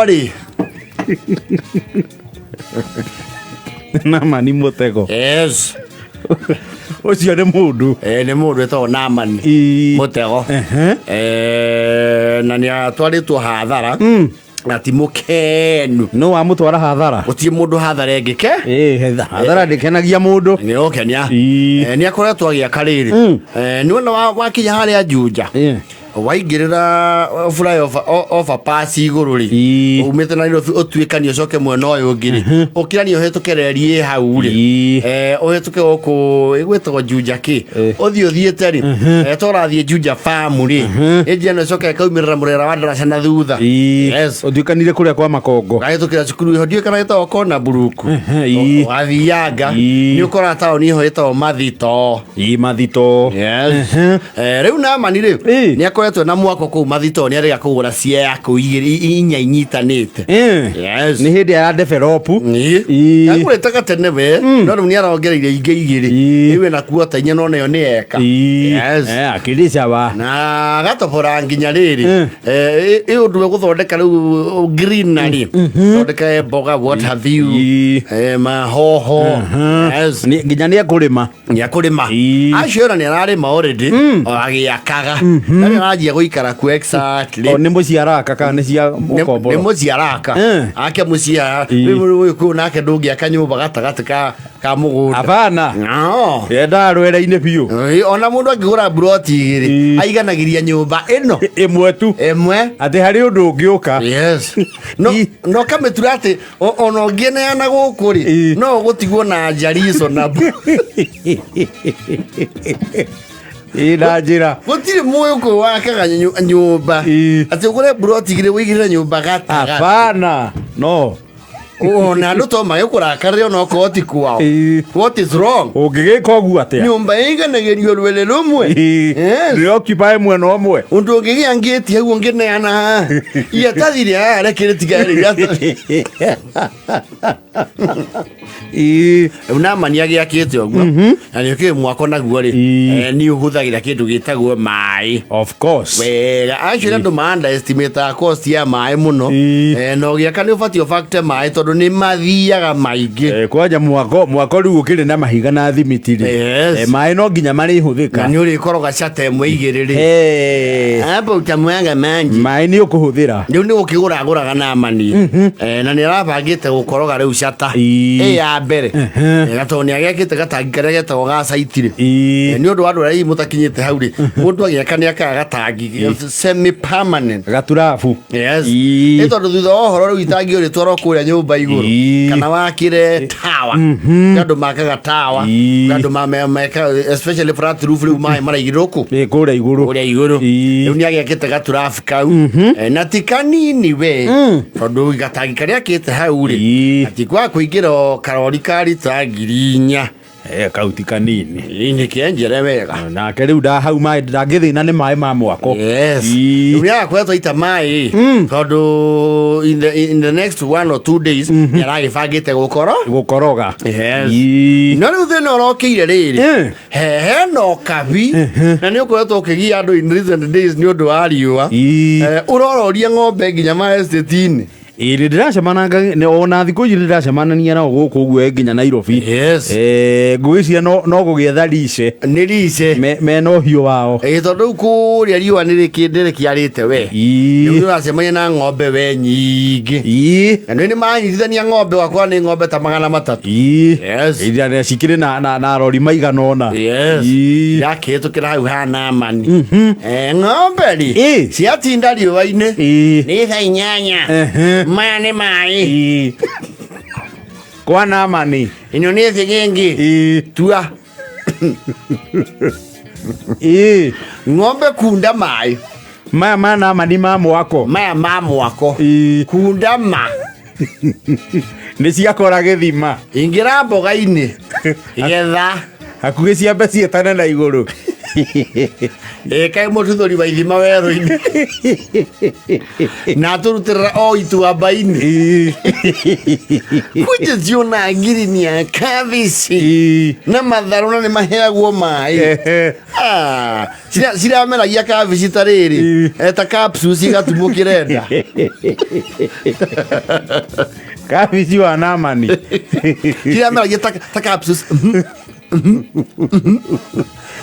Rĩ. Namani Mũtego. Yes. Ũcio nĩ mũndũ. Nĩ mũndũ wĩtagwo Namani Mũtego. Na nĩ atwarĩtwo hathara na ti mũkenu. Nũ wamũtwara hathara? Gũtirĩ mũndũ hathara ĩngĩke. Ĩĩ, hathara ndĩkenagia mũndũ. Nĩ ũkenia. Nĩ akoretwo agĩaka rĩrĩ. Nĩ wona wakinya harĩa Juja, waingĩrĩra flyover, overpass igũrũ rĩ, umĩte Nairobi ũtuĩkanie ũcoke mwena ũyũ ũngĩ rĩ, ũkĩranie ũhĩtũke reri ĩ hau rĩ, ũhĩtũke gũkũ ĩgwĩtagwo Juja kĩ, ũthiĩ ũthiĩte rĩ, to ũrathiĩ Juja farm rĩ, ĩ njĩra ĩno ĩcoke ĩkaumĩrĩra mũrera wa ndaraca na thutha. Yes. Ũtuĩkanire kũrĩa kwa Makongo. Ũgahĩtũkĩra cukuru ĩho, ndiũĩ kana ĩtagwo Kona Brook. Wathianga nĩ ũkoraga taũni ĩho ĩtagwo Mathito. Ii, Mathito. Yes. Rĩu Namani rĩ, nĩ akoretwo na mwako kũu Mathito, nĩ arega kũgũra cia kũu igĩrĩ, inya inyitanĩte. Yes. Nĩ hĩndĩ ya develop. Agũrĩte gatene we, no rĩu nĩ arongereire ingĩ igĩrĩ. Rĩu ena kuota inya, no nayo nĩ eka. Yes. Akĩrĩ sawa. Na agatobora nginya rĩrĩ, ĩ ũndũ gũthondeka rĩu greenery, thondeka mboga, what have you, mahoho. Yes. Nginya nĩ ekũrĩma. Nĩ akũrĩma. Acio ona nĩ ararĩma already, o agĩakaga, na nĩ aranjia gũikara kuo exactly. O nĩ mũciĩ araka kana nĩ cia nĩ mũkomboro? Mũciĩ araka. Ake mũciĩ rĩu ũyũ kũu nake ndũngĩaka nyũmba gatagatĩ ka mũgũnda. Abana. No. Yendaga rwere-inĩ biũ. Ona mũndũ angĩgũra mburoti igĩrĩ, aiganagĩria nyũmba ĩno ĩmwe tu. Ĩmwe. Atĩ harĩ ũndũ ũngĩũka. Yes, no no kamĩtura atĩ ona ũngĩneana gũkũ rĩ, no ũgũtigwo na nja reasonable. Ĩ, na njĩra. Gũtirĩ mũyũkũ wakaga nyũmba atĩ ũgũre mburoti igĩrĩ ũigĩrĩre nyũmba gatagatĩ. Abana, no. Ona andũ to magĩkũrakarĩre ona okorwo ti kwao. What is wrong? Ũngĩgĩka ũguo atĩa? Nyũmba ĩiganagĩrio rwere rũmwe. Yes. Nĩ occupy mwena ũmwe. Ũndũ ũngĩgĩa ngĩti hau ũngĩneana haha, iratathi rĩa haha reke rĩtigare iratathi. Rĩu Namani agĩakĩte ũguo, na nĩ ũkĩũĩ mwako naguo rĩ, nĩ ũhũthagĩra kĩndũ gĩtagwo maĩ. Of course. Wega, actually andũ ma underestimate cost ya maĩ mũno. Na ũgĩaka nĩ ũbatiĩ ũbakte maĩ tondũ nĩ mathiaga maingĩ. Kwanja mwako rĩu ũkĩrĩ na mahiga na thimiti rĩ. Yes. Maĩ no nginya marĩhũthĩka. Na nĩ ũrĩkoroga cata ĩmwe igĩrĩ rĩ. Hapo utamwaga maji. Maĩ nĩ ũkũhũthĩra. Rĩu nĩ gũkĩgũra agũraga Namani. Na nĩ arabangĩte gũkoroga rĩu cata ĩ ya mbere. Na tondũ nĩ agĩakĩte gatangi karĩa getagwo ga site rĩ. Nĩ ũndũ wa andũ arĩa hihi mũtakinyĩte hau rĩ, mũndũ agĩaka nĩ akaga gatangi semi permanent. Gaturabu. Yes. Nĩ tondũ thutha wa ũhoro rĩu itangi ũrĩtwarwo kũrĩa nyũmba igũrũ kana wakĩre tawa. Nĩ andũ makaga tawa. Nĩ andũ mekaga especially flat roof, rĩu maĩ maraigĩrĩrwo kũ? Ĩ, kũrĩa igũrũ. Kũrĩa igũrũ. Rĩu nĩ agĩakĩte gaturabu kau. Na ti kanini we, tondũ gatangi karĩa akĩte hau rĩ, ati kwa kũingĩra o karori ka rita 4000. Kau ti kanini. Nĩ kĩenjere wega. Nake rĩu nda hau maĩ ndangĩthĩna nĩ maĩ ma mwako. Yes. Rĩu nĩ agakoretwo aita maĩ, tondũ in the next 1 or 2 days nĩ aragĩbangĩte gũkorwo gũkoroga. Yes. No rĩu thĩna ũrokĩire rĩrĩ, hena ũkabi na nĩ ũkoretwo ũkĩgia andũ in recent days nĩ ũndũ wa riũa. Ũrororia ng'ombe nginya ma estate-inĩ. Ĩ, nĩ ndĩracemananga ona thikũ ici, nĩ ndĩracemanania nao gũkũ ũguo nginya Nairobi. Ngwĩciria no gũgĩetha rice. Nĩ rice. Mena ũhiũ wao. Ĩ, tondũ rĩu kũrĩa riũa nĩ rĩkĩarĩte we. Rĩu nĩ ũracemania na ng'ombe we nyingĩ. Na nĩ manyitithania ng'ombe wakwa nĩ ng'ombe ta 300. Yes. Iria cikĩrĩ na rori maigana ũna. Yes. Irakĩhĩtũkĩra hau ha Namani. Ng'ombe rĩ, ciatinda riũa-inĩ nĩ thaa 8. Maya nĩ maĩ. Kwa Namani. Ĩno nĩ thĩgĩngĩ. Tua. Ng'ombe kunda maĩ. Maya ma Namani ma mwako. Maya ma mwako. Kunda ma. Nĩ ciakora gĩthima. Ingĩra mboga-inĩ. Getha. Hakuhĩ ciambe ciĩtane na igũrũ. Ĩ kaĩ mũtuthũri wa ithima werũ-inĩ na atũrutĩrĩra o ituamba-inĩ. Kuja ciona ngirini ya kabici na matharũ na nĩ maheagwo maĩ. Ah, cirameragia kabici ta rĩrĩ. Ta capsules igatumũkĩra nda. Kabici wa Namani. Cirameragia ta capsules.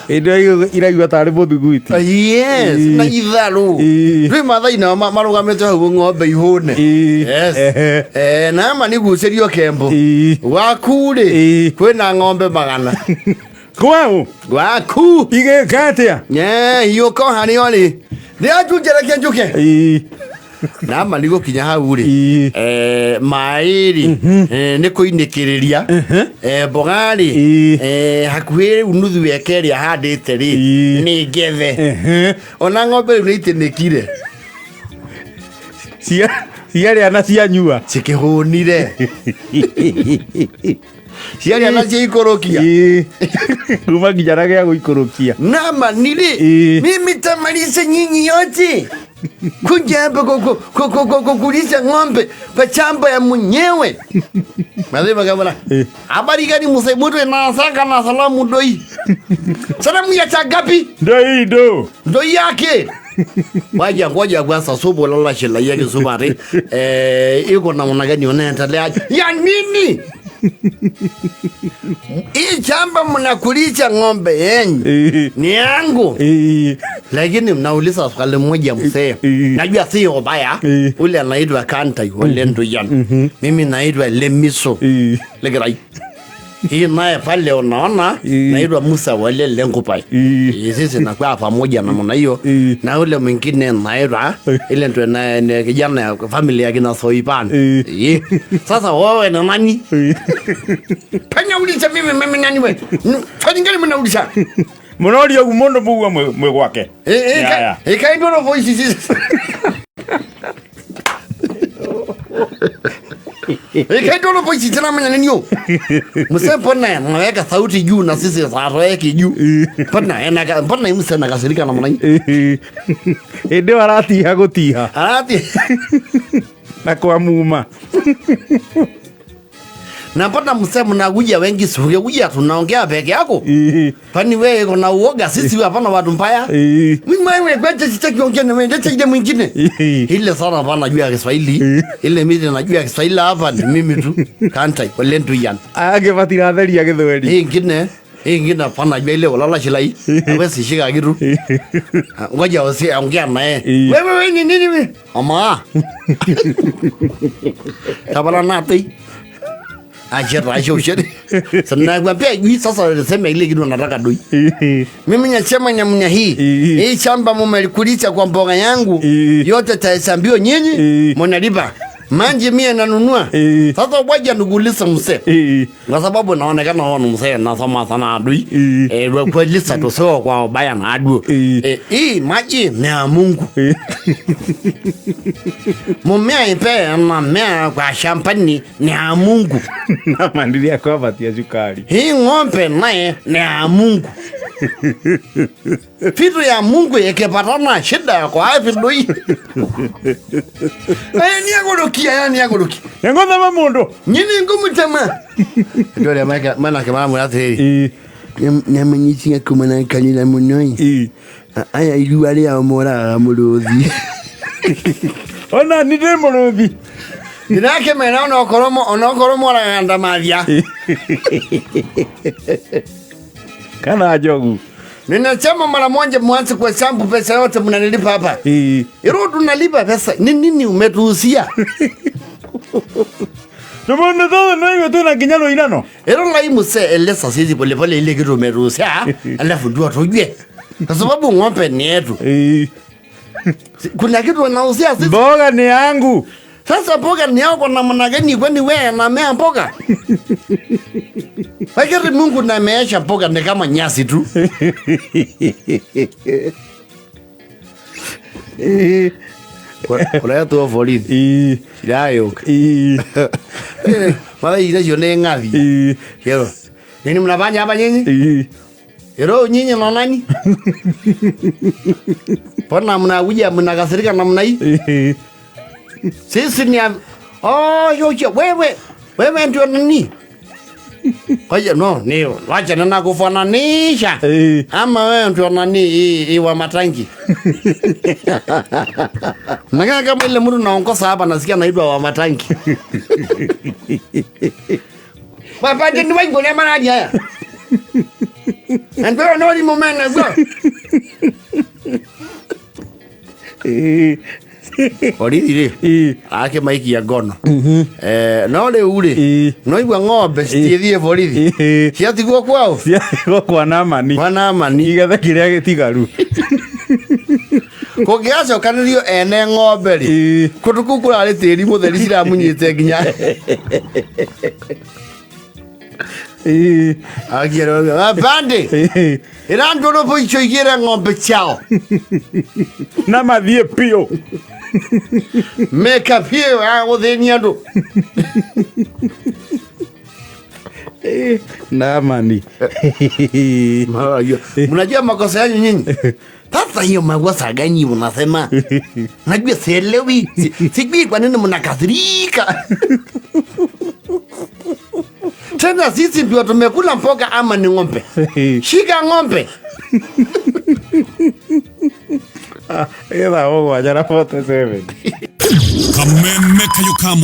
Hĩndĩ ĩyo iraigua tarĩ mũthuguiti. Yes, na itharũ. Rwĩ mathai nao marũgamĩte hau ng'ombe ihũne. Yes. Na ma nĩgucĩrio kembo. Waku rĩ, kwĩna ng'ombe 100. Kwaũ? Waku. Igĩka atĩa? Hiũka o harĩa ũrĩ. Ndĩranjunja reke njũke. Na ma nĩ gũkinya hau rĩ. Maĩ rĩ, nĩ kũinĩkĩrĩria. Mboga rĩ, hakuhĩ rĩu nuthu eka ĩrĩa handĩte rĩ, nĩ ngethe. Ona ng'ombe rĩu nĩ itĩnĩkire. Ciarĩa na cianyua. Cikĩhũnire. Ciarĩa na ciaikũrũkia. Kuma nginya na gĩa gũikũrũkia. Nama nili mimi tamaliza nyinyi yote kuja hapa kulisha ng'ombe kwa chamba ya mwenyewe. Mazima kabla. Habari gani mzee mtu na saka na salamu doi. Salamu ya chagapi? Doi do. Doi yake. Waja ngoja kwanza subu lala shila yake subari. Iko namna gani unaendelea? Ya nini? Hii shamba mnakulisha ng'ombe yenyu ni yangu. Lakini mnauliza swali moja mzee. Najua sio baya. Ule anaitwa Kanta yule ndio yan. Mimi naitwa Lemiso. Legerai. Hii naye pale unaona naitwa Musa wale Lengupai. Sisi nakuwa pamoja namna hiyo. Na ule mwingine naitwa ile ndio na kijana ya familia ya kina Soipan. Sasa wewe ni nani? Panya uliza mimi nani wewe? Fanya ngani mnauliza? Mnaolia mundu mugwa mwe gwake. Kaindu no voice sisi. Kaindu voice tena manya nini yo? Mse mbona mnaweka sauti juu na sisi hataweki juu. Mbona mbona mse anakasirika namna hii? Ndio aratiha gutiha. Arati. Na kwa muma. Na mbona mse mnakuja wengi suge kuja tunaongea peke yako? Kwani wewe una uoga sisi hapana watu mbaya? Mimi wewe kwetu sitaki kuongea na wewe ndio ile mwingine. Ile sana hapana najua Kiswahili. Ile mimi najua Kiswahili hapa ni mimi tu. Kanta ole ndu yan. Age batiratheria Gĩthweri. Hii ingine, hii ingine hapana najua ile ulala shilai. Hawezi shika kitu. Ngoja usiongea naye. Wewe wewe ni nini wewe? Ama. Tabala nati. Acha acha ushere. Sana nakwambia hii sasa nasema ile kitu nataka doi. Mimi nasema nyamnya hii. Hii shamba mmelikulisha kwa mboga yangu. Yote tahesabiwa nyinyi mnalipa. Manje mie nanunua. Sasa waje niguliza mzee. Kwa sababu naonekana wao mzee nasoma sana adui. Kwa lisa tu sio kwa baya na adui. Hii maji ni ya Mungu. Mumea ipe mumea kwa champagne ni ya Mungu. Na mandiria kwa batia sukari. Hii ng'ombe naye ni ya Mungu. Vitu ya Mungu ikipatana shida kwa wapi ndoi? Ni agorokia, yani agorokia. Ngoza mamundu. Nyini ngumu tama. Ndio ile maana kama mwana theri. Nyamenyitinga kumana kanila munoi. Aya ilu ale ya mora muruthi. Ona ni ndi muruthi. Ndinake mena onokoromo onokoromo araganda mathia. Kana njogu. Ninasema mara moja mwanze kuhesabu pesa yote mnanilipa hapa. Iro tunalipa pesa. Ni nini umetuhusia? Tumbona todo no iwe tu na kinyalo inano. Iro lai mse eleza sisi pole pole ile kitu umetuhusia. Alafu ndio tujue. Kwa sababu ng'ombe ni yetu. Kuna kitu wanahusia sisi. Mboga ni yangu. Sasa mboga ni yako na namna gani kwani wewe unamea mboga? Lakini Mungu nameesha mboga ni kama nyasi tu. Kuna watu wa polisi. Shirayo. Mara ile hiyo ni ngathi. Kero. Nini mnafanya hapa nyinyi? Ero nyinyi na nani? Mbona mnakuja mnakasirika namna hii? Sisi ni oh, yoche wewe wewe ndio nani? Kwa hiyo no, ni wacha nina kufananisha. Ama wewe ndio nani hii wa matangi? Nakaa kama ile mtu naongoza hapa nasikia naitwa wa matangi. Baba ni wengi ni mara haya. Ndio no ni momena gwa. Borithi rĩ ake maikia ngono. No rĩu rĩ no igua ng'ombe citiĩthiĩ borithi ciatigwo kwao, ciatigwo kwa Namani, kwa Namani igethe kĩrĩa gĩtigaru. Kũngĩgacokanĩrio ene ng'ombe rĩ, kũndũ kũu kũrarĩ tĩri mũtheri ciramunyĩte nginya bandi ĩrandũrũbũ icio igĩre ng'ombe ciao na mathiĩ biũ meka biũ ya gũthĩnia andũ. Namani. Mnajua makosa yanyu nyinyi. Sasa hiyo makosa gani unasema? Najua sielewi. Sijui kwa nini mnakasirika. Tena sisi ndio tumekula mboga ama ni ng'ombe. Shika ng'ombe. Ithaa mũgwanja na 47. Kameme kayo.